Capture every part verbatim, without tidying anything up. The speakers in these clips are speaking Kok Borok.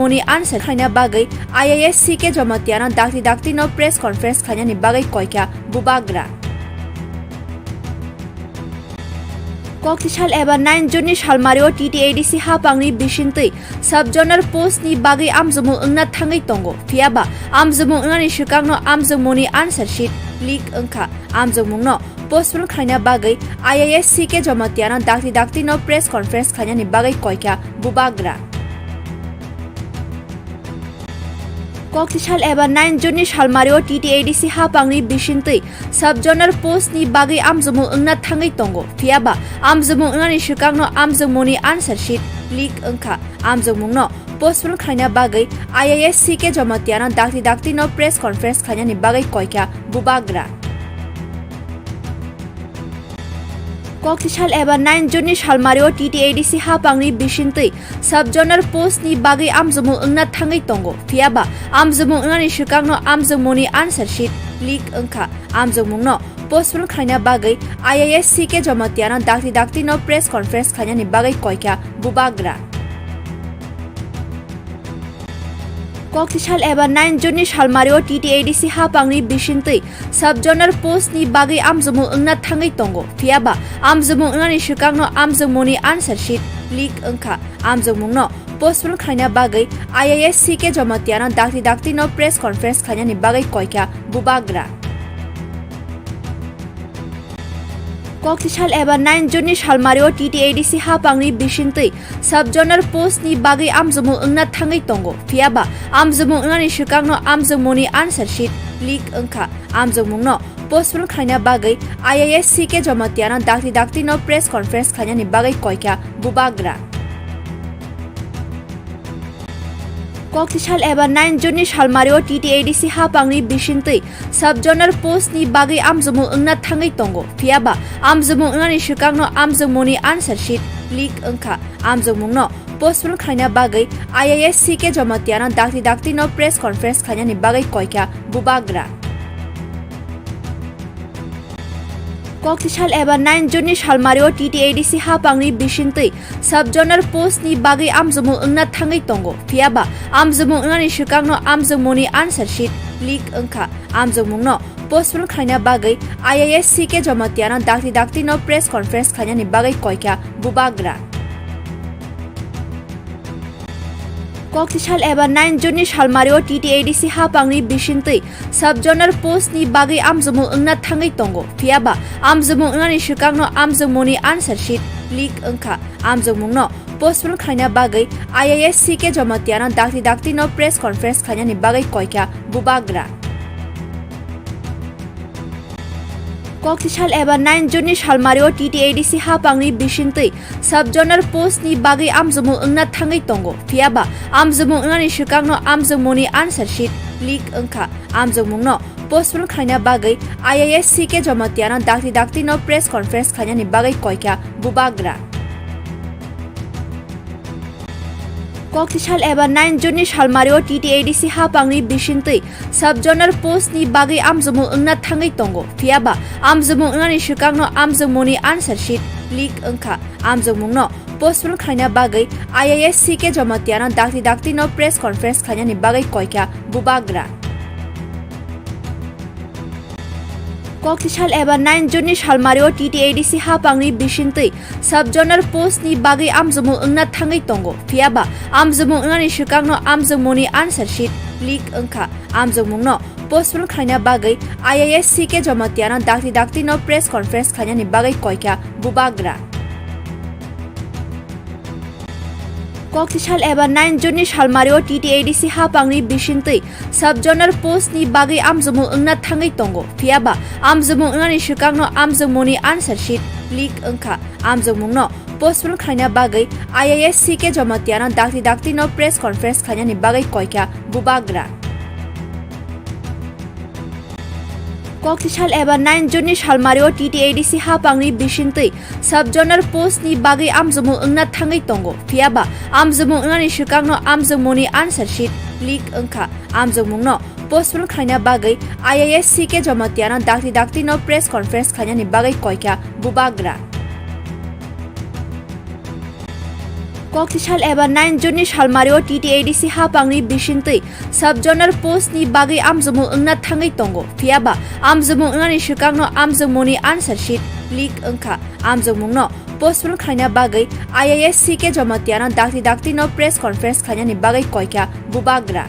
moni answer khlaina bagwi I A S C K Jamatia no dakti dakti no press conference khlainani bagwi koikha bubagra. Koktisal eba nine June ni salmario T T A D C hapangni bisingtwi sub-zonal post ni bagwi amjokmung wngna thangwi tongo. Phiyaba amjokmung wngnani swkangno amjokmungni answer sheet leak wngkha. Amjokmungno postpone khlaina bagwi I A S C K Jamatia no dakti dakti no press conference khlainani bagwi koikha bubagra. Koktisal eba nine June ni salmario T T A D C hapangni bisingtwi sub-zonal post ni bagwi amjokmung wngna thangwi tongo. Phiyaba amjokmung wngnani swkangno amjokmungni answer sheet leak wngkha. Amjokmungno postpone khlaina bagwi I A S C K Jamatia no dakti dakti no press conference khlainani bagwi koikha bubagra. Koktisal eba nine June ni salmario T T A D C hapangni bisingtwi sub-zonal post ni bagwi amjokmung wngna thangwi tongo. Phiyaba amjokmung wngnani swkangno amjokmungni answer sheet leak wngkha. Amjokmungno postpone khlaina bagwi I A S C K Jamatia no dakti dakti no press conference khlainani bagwi koikha bubagra. Koktisal eba nine June ni salmario T T A D C hapangni bisingtwi sub-zonal post ni bagwi amjokmung wngna thangwi tongo. Phiyaba amjokmung wngnani swkangno amjokmungni answer sheet leak wngkha. Amjokmungno postpone khlaina bagwi I A S C K Jamatia no dakti dakti no press conference khlainani bagwi koikha bubagra. Koktisal eba nine June ni salmario T T A D C hapangni bisingtwi sub-zonal post ni bagwi amjokmung wngna thangwi tongo. Phiyaba amjokmung wngnani swkangno amjokmungni answer sheet leak wngkha. Amjokmungno postpone khlaina bagwi I A S C K Jamatia no dakti dakti no press conference khlainani bagwi koikha bubagra. Koktisal eba nine June ni salmario T T A D C hapangni bisingtwi sub-zonal post ni bagwi amjokmung wngna thangwi tongo. Phiyaba amjokmung wngnani swkangno amjokmungni answer sheet leak wngkha. Amjokmungno postpone khlaina bagwi I A S C K Jamatia no dakti dakti no press conference khlainani bagwi koikha bubagra. Koktisal eba nine June ni salmario T T A D C hapangni bisingtwi sub-zonal post ni bagwi amjokmung wngna thangwi tongo. Phiyaba amjokmung wngnani swkangno amjokmungni answer sheet leak wngkha. Amjokmungno postpone khlaina bagwi I A S C K Jamatia no dakti dakti no press conference khlainani bagwi koikha bubagra. Koktisal eba nine June ni salmario T T A D C hapangni bisingtwi sub-zonal post ni bagwi amjokmung wngna thangwi tongo. Phiyaba amjokmung wngnani swkangno amjokmungni answer sheet leak wngkha. Amjokmungno postpone khlaina bagwi I A S C K Jamatia no dakti dakti no press conference khlainani bagwi koikha bubagra. Koktisal eba nine June ni salmario T T A D C hapangni bisingtwi sub-zonal post ni bagwi amjokmung wngna thangwi tongo. Phiyaba amjokmung wngnani swkangno amjokmungni answer sheet leak wngkha. Amjokmungno postpone khlaina bagwi I A S C K Jamatia no dakti dakti no press conference khlainani bagwi koikha bubagra. Koktisal eba nine June ni salmario T T A D C hapangni bisingtwi sub-zonal post ni bagwi amjokmung wngna thangwi tongo. Phiyaba amjokmung wngnani swkangno amjokmungni answer sheet leak wngkha. Amjokmungno postpone khlaina bagwi I A S C K Jamatia no dakti dakti no press conference khlainani bagwi koikha bubagra. Koktisal eba nine June ni salmario T T A D C hapangni bisingtwi sub-zonal post ni bagwi amjokmung wngna thangwi tongo. Phiyaba amjokmung wngnani swkangno amjokmungni answer sheet leak wngkha. Amjokmungno postpone khlaina bagwi I A S C K Jamatia no dakti dakti no press conference khlainani bagwi koikha bubagra. Koktisal eba nine June ni salmario T T A D C hapangni bisingtwi sub-zonal post ni bagwi amjokmung wngna thangwi tongo. Phiyaba amjokmung wngnani swkangno amjokmungni answer sheet leak wngkha. Amjokmungno postpone khlaina bagwi I A S C K Jamatia no dakti dakti no press conference khlainani bagwi koikha bubagra. Koktisal eba nine June ni salmario T T A D C hapangni bisingtwi sub-zonal post ni bagwi amjokmung wngna thangwi tongo. Phiyaba amjokmung wngnani swkangno amjokmungni answer sheet leak wngkha. Amjokmungno postpone khlaina bagwi I A S C K Jamatia no dakti dakti no press conference khlainani bagwi koikha bubagra. Koktisal eba nine June ni salmario T T A D C hapangni bisingtwi sub-zonal post ni bagwi amjokmung wngna thangwi tongo. Phiyaba amjokmung wngnani swkangno amjokmungni answer sheet leak wngkha. Amjokmungno postpone khlaina bagwi I A S C K Jamatia no dakti dakti no press conference khlainani bagwi koikha bubagra.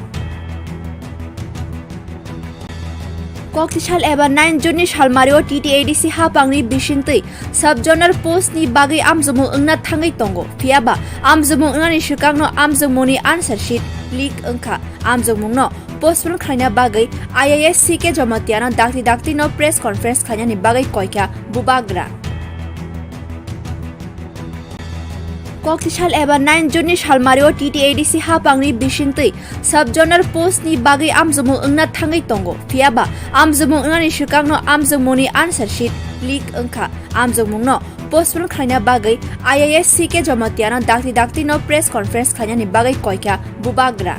Koktisal eba nine June ni salmario T T A D C hapangni bisingtwi sub-zonal post ni bagwi amjokmung wngna thangwi tongo. Phiyaba amjokmung wngnani swkangno amjokmungni answer sheet leak wngkha. Amjokmungno postpone khlaina bagwi I A S C K Jamatia no dakti dakti no press conference khlainani bagwi koikha bubagra. Koktisal eba nine June ni salmario T T A D C hapangni bisingtwi sub-zonal post ni bagwi amjokmung wngna thangwi tongo. Phiyaba amjokmung wngnani swkangno amjokmungni answer sheet leak wngkha. Amjokmungno postpone khlaina bagwi I A S C K Jamatia no dakti dakti no press conference khlainani bagwi koikha bubagra.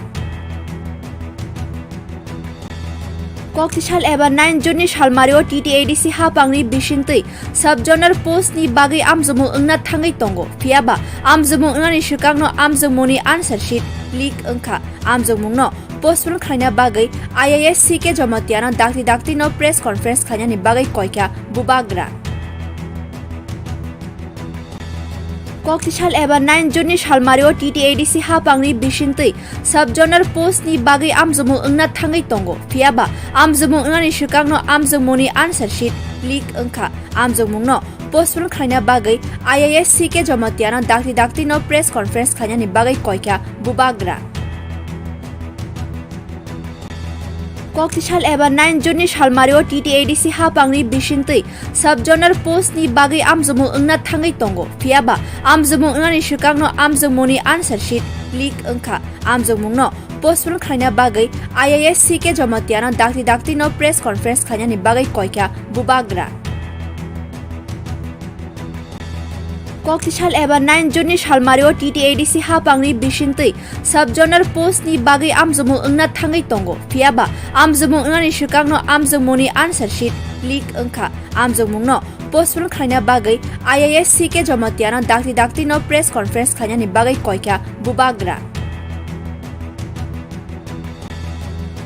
Koktisal eba nine June ni salmario T T A D C hapangni bisingtwi sub-zonal post ni bagwi amjokmung wngna thangwi tongo. Phiyaba amjokmung wngnani swkangno amjokmungni answer sheet leak wngkha. Amjokmungno postpone khlaina bagwi I A S C K Jamatia no dakti dakti no press conference khlainani bagwi koikha bubagra. Koktisal eba nine June ni salmario T T A D C hapangni bisingtwi sub-zonal post ni bagwi amjokmung wngna thangwi tongo. Phiyaba amjokmung wngnani swkangno amjokmungni answer sheet leak wngkha. Amjokmungno postpone khlaina bagwi I A S C K Jamatia no dakti dakti no press conference khlainani bagwi koikha bubagra. Koktisal eba nine June ni salmario T T A D C hapangni bisingtwi sub-zonal post ni bagwi amjokmung wngna thangwi tongo. Phiyaba amjokmung wngnani swkangno amjokmungni answer sheet leak wngkha. Amjokmungno postpone khlaina bagwi I A S C K Jamatia no dakti dakti no press conference khlainani bagwi koikha bubagra. Koktisal eba nine June ni salmario T T A D C hapangni bisingtwi sub-zonal post ni bagwi amjokmung wngna thangwi tongo. Phiyaba amjokmung wngnani swkangno amjokmungni answer sheet leak wngkha. Amjokmungno postpone khlaina bagwi I A S C K Jamatia no dakti dakti no press conference khlainani bagwi koikha bubagra.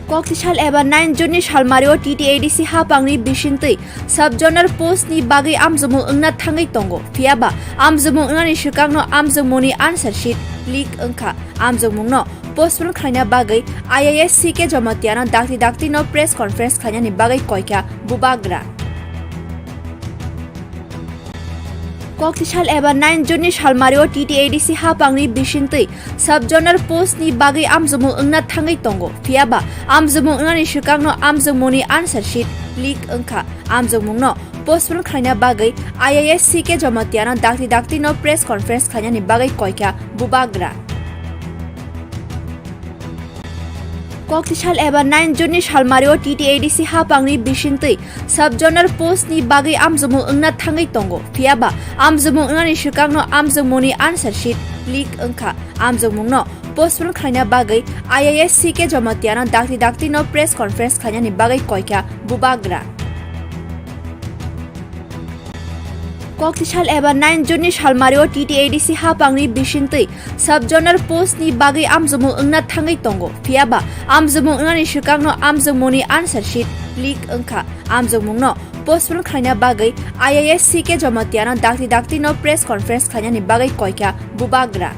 Koktisal eba nine June ni salmario T T A D C hapangni bisingtwi sub-zonal post ni bagwi amjokmung wngna thangwi tongo. Phiyaba amjokmung wngnani swkangno amjokmungni answer sheet leak wngkha. Amjokmungno postpone khlaina bagwi I A S C K Jamatia no dakti dakti no press conference khlainani bagwi koikha bubagra. Koktisal eba nine June ni salmario T T A D C hapangni bisingtwi sub-zonal post ni bagwi amjokmung wngna thangwi tongo. Phiyaba amjokmung wngnani swkangno amjokmungni answer sheet leak wngkha. Amjokmungno postpone khlaina bagwi I A S C K Jamatia no dakti dakti no press conference khlainani bagwi koikha bubagra. Koktisal eba nine June ni salmario T T A D C hapangni bisingtwi sub-zonal post ni bagwi amjokmung wngna thangwi tongo. Phiyaba amjokmung wngnani swkangno amjokmungni answer sheet leak wngkha. Amjokmungno postpone khlaina bagwi I A S C K Jamatia no dakti dakti no press conference khlainani bagwi koikha bubagra. Koktisal eba nine June ni salmario T T A D C hapangni bisingtwi sub-zonal post ni bagwi amjokmung wngna thangwi tongo. Phiyaba amjokmung wngnani swkangno amjokmungni answer sheet leak wngkha. Amjokmungno postpone khlaina bagwi I A S C K Jamatia no dakti dakti no press conference khlainani bagwi koikha bubagra.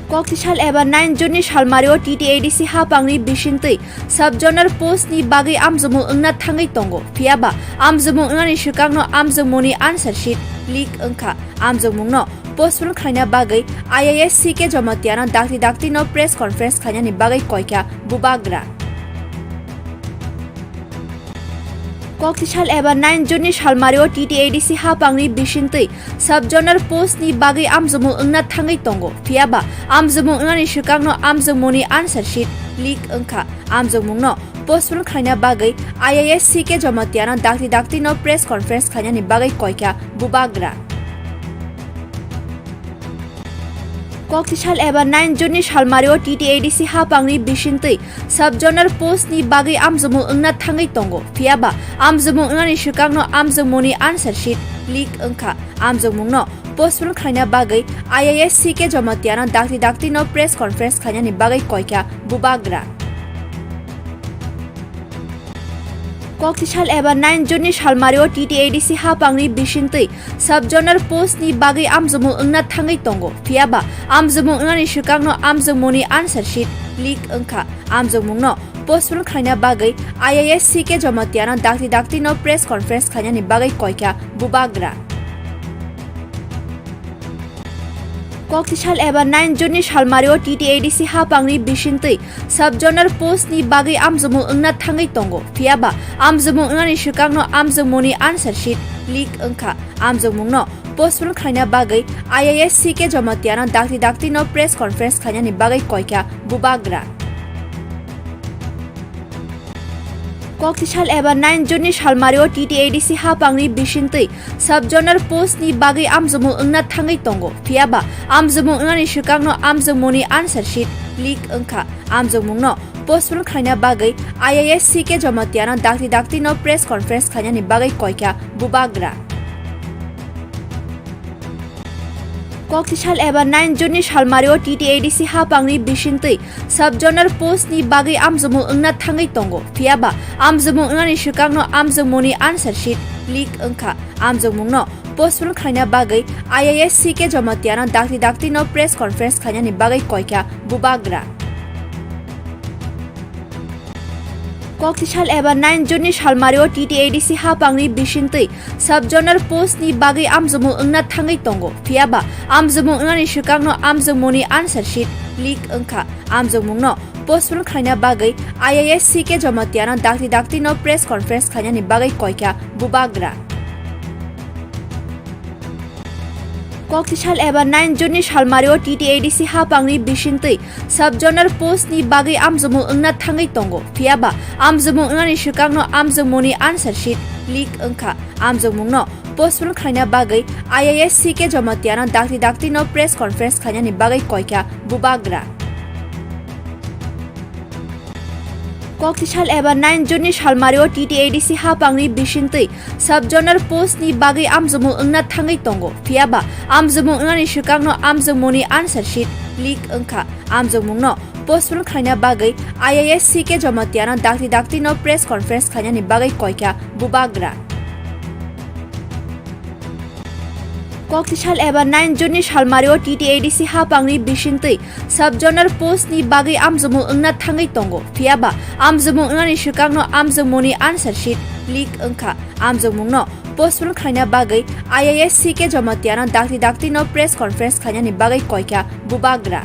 Koktisal eba nine June ni salmario T T A D C hapangni bisingtwi sub-zonal post ni bagwi amjokmung wngna thangwi tongo. Phiyaba amjokmung wngnani swkangno amjokmungni answer sheet leak wngkha. Amjokmungno postpone khlaina bagwi I A S C K Jamatia no dakti dakti no press conference khlainani bagwi koikha bubagra. Koktisal eba nine June ni salmario T T A D C hapangni bisingtwi sub-zonal post ni bagwi amjokmung wngna thangwi tongo. Phiyaba amjokmung wngnani swkangno amjokmungni answer sheet leak wngkha. Amjokmungno postpone khlaina bagwi I A S C K Jamatia no dakti dakti no press conference khlainani bagwi koikha bubagra. Koktisal eba nine June ni salmario T T A D C hapangni bisingtwi sub-zonal post ni bagwi amjokmung wngna thangwi tongo. Phiyaba amjokmung wngnani swkangno amjokmungni answer sheet leak wngkha. Amjokmungno postpone khlaina bagwi I A S C K Jamatia no dakti dakti no press conference khlainani bagwi koikha bubagra. Koktisal eba nine June ni salmario T T A D C hapangni bisingtwi sub-zonal post ni bagwi amjokmung wngna thangwi tongo. Phiyaba amjokmung wngnani swkangno amjokmungni answer sheet leak wngkha. Amjokmungno postpone khlaina bagwi I A S C K Jamatia no dakti dakti no press conference khlainani bagwi koikha bubagra. Koktisal eba nine June ni salmario T T A D C hapangni bisingtwi sub-zonal post ni bagwi amjokmung wngna thangwi tongo. Phiyaba amjokmung wngnani swkangno amjokmungni answer sheet leak wngkha. Amjokmungno postpone khlaina bagwi I A S C K Jamatia no dakti dakti no press conference khlainani bagwi koikha bubagra. Koktisal eba nine June ni salmario T T A D C hapangni bisingtwi sub-zonal post ni bagwi amjokmung wngna thangwi tongo. Phiyaba amjokmung wngnani swkangno amjokmungni answer sheet leak wngkha. Amjokmungno postpone khlaina bagwi I A S C K Jamatia no dakti dakti no press conference khlainani bagwi koikha bubagra. Koktisal eba nine June ni salmario T T A D C hapangni bisingtwi sub-zonal post ni bagwi amjokmung wngna thangwi tongo. Phiyaba amjokmung wngnani swkangno amjokmungni answer sheet leak wngkha. Amjokmungno postpone khlaina bagwi I A S C K Jamatia no dakti dakti no press conference khlainani bagwi koikha bubagra. Koktisal eba nine June ni salmario T T A D C hapangni bisingtwi sub-zonal post ni bagwi amjokmung wngna thangwi tongo. Phiyaba amjokmung wngnani swkangno amjokmungni answer sheet leak wngkha. Amjokmungno postpone khlaina bagwi I A S C K Jamatia no dakti dakti no press conference khlainani bagwi koikha bubagra. Koktisal eba nine June ni salmario T T A D C hapangni bisingtwi sub-zonal post ni bagwi amjokmung wngna thangwi tongo. Phiyaba amjokmung wngnani swkangno amjokmungni answer sheet leak wngkha. Amjokmungno postpone khlaina bagwi I A S C K Jamatia no dakti dakti no press conference khlainani bagwi koikha bubagra. Koktisal eba nine June ni salmario T T A D C hapangni bisingtwi sub-zonal post ni bagwi amjokmung wngna thangwi tongo. Phiyaba amjokmung wngnani swkangno amjokmungni answer sheet leak wngkha. Amjokmungno postpone khlaina bagwi I A S C K Jamatia no dakti dakti no press conference khlainani bagwi koikha bubagra. Koktisal eba nine June ni salmario T T A D C hapangni bisingtwi sub-zonal post ni bagwi amjokmung wngna thangwi tongo. Phiyaba amjokmung wngnani swkangno amjokmungni answer sheet leak wngkha. Amjokmungno postpone khlaina bagwi I A S C K Jamatia no dakti dakti no press conference khlainani bagwi koikha bubagra.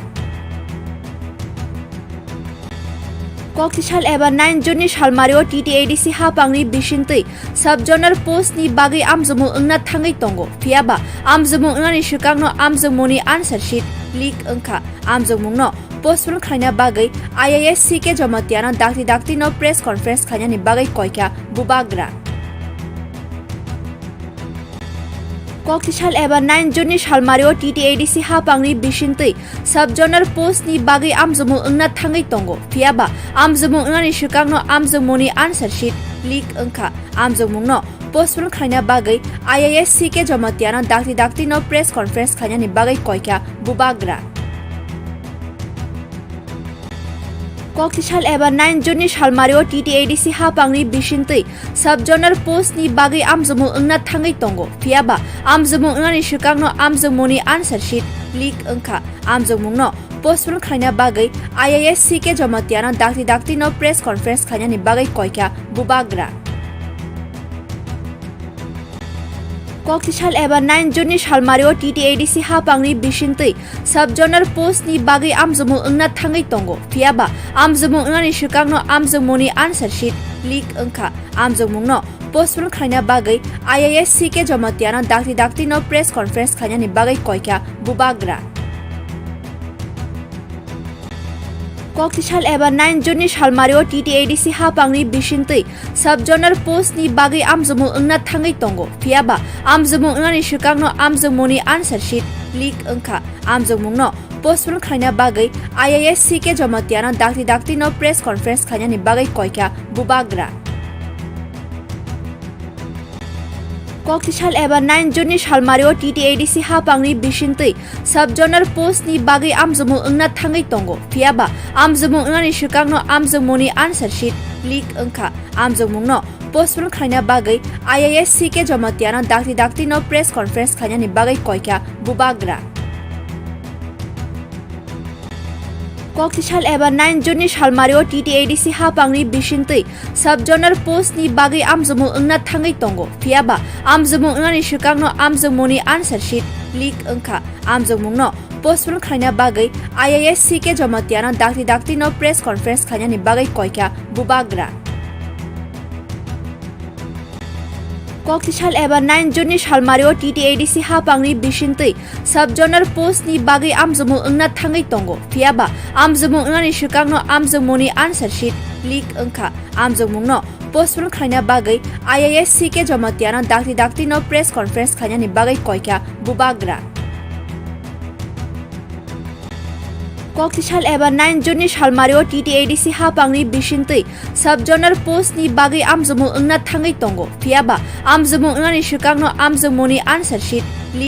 Koktisal eba nine June ni salmario T T A D C hapangni bisingtwi sub-zonal post ni bagwi amjokmung wngna thangwi tongo. Phiyaba amjokmung wngnani swkangno amjokmungni answer sheet leak wngkha. Amjokmungno postpone khlaina bagwi I A S C K Jamatia no dakti dakti no press conference khlainani bagwi koikha bubagra. Koktisal eba nine June ni salmario T T A D C hapangni bisingtwi sub-zonal post ni bagwi amjokmung wngna thangwi tongo. Phiyaba amjokmung wngnani swkangno amjokmungni answer sheet leak wngkha. Amjokmungno postpone khlaina bagwi I A S C K Jamatia no dakti dakti no press conference khlainani bagwi koikha bubagra. Koktisal eba nine June ni salmario T T A D C hapangni bisingtwi sub-zonal post ni bagwi amjokmung wngna thangwi tongo. Phiyaba amjokmung wngnani swkangno amjokmungni answer sheet leak wngkha. Amjokmungno postpone khlaina bagwi I A S C K Jamatia no dakti dakti no press conference khlainani bagwi koikha bubagra. Koktisal eba nine June ni salmario T T A D C hapangni bisingtwi sub-zonal post ni bagwi amjokmung wngna thangwi tongo. Phiyaba amjokmung wngnani swkangno amjokmungni answer sheet leak wngkha. Amjokmungno postpone khlaina bagwi I A S C K Jamatia no dakti dakti no press conference khlainani bagwi koikha bubagra. Koktisal eba nine June ni salmario T T A D C hapangni bisingtwi sub-zonal post ni bagwi amjokmung wngna thangwi tongo. Phiyaba amjokmung wngnani swkangno amjokmungni answer sheet leak wngkha. Amjokmungno postpone khlaina bagwi I A S C K Jamatia no dakti dakti no press conference khlainani bagwi koikha bubagra. Koktisal eba nine June ni salmario T T A D C hapangni bisingtwi sub-zonal post ni bagwi amjokmung wngna thangwi tongo. Phiyaba amjokmung wngnani swkangno amjokmungni answer sheet leak wngkha. Amjokmungno postpone khlaina bagwi I A S C K Jamatia no dakti dakti no press conference khlainani bagwi koikha bubagra. Koktisal eba nine June ni salmario T T A D C hapangni bisingtwi sub-zonal post ni bagwi amjokmung wngna thangwi tongo. Phiyaba amjokmung wngnani swkangno amjokmungni answer sheet leak wngkha. Amjokmungno postpone khlaina bagwi I A S C K Jamatia no dakti dakti no press conference khlainani bagwi koikha bubagra. Koktisal eba nine June ni salmario T T A D C hapangni bisingtwi sub-zonal post ni bagwi amjokmung wngna thangwi tongo. Phiyaba amjokmung wngnani swkangno amjokmungni answer sheet leak wngkha. Amjokmungno postpone khlaina bagwi I A S C K Jamatia no dakti dakti no press conference khlainani bagwi koikha bubagra. Koktisal eba nine June ni salmario T T A D C hapangni bisingtwi sub-zonal post ni bagwi amjokmung wngna thangwi tongo. Phiyaba amjokmung wngnani swkangno amjokmungni answer sheet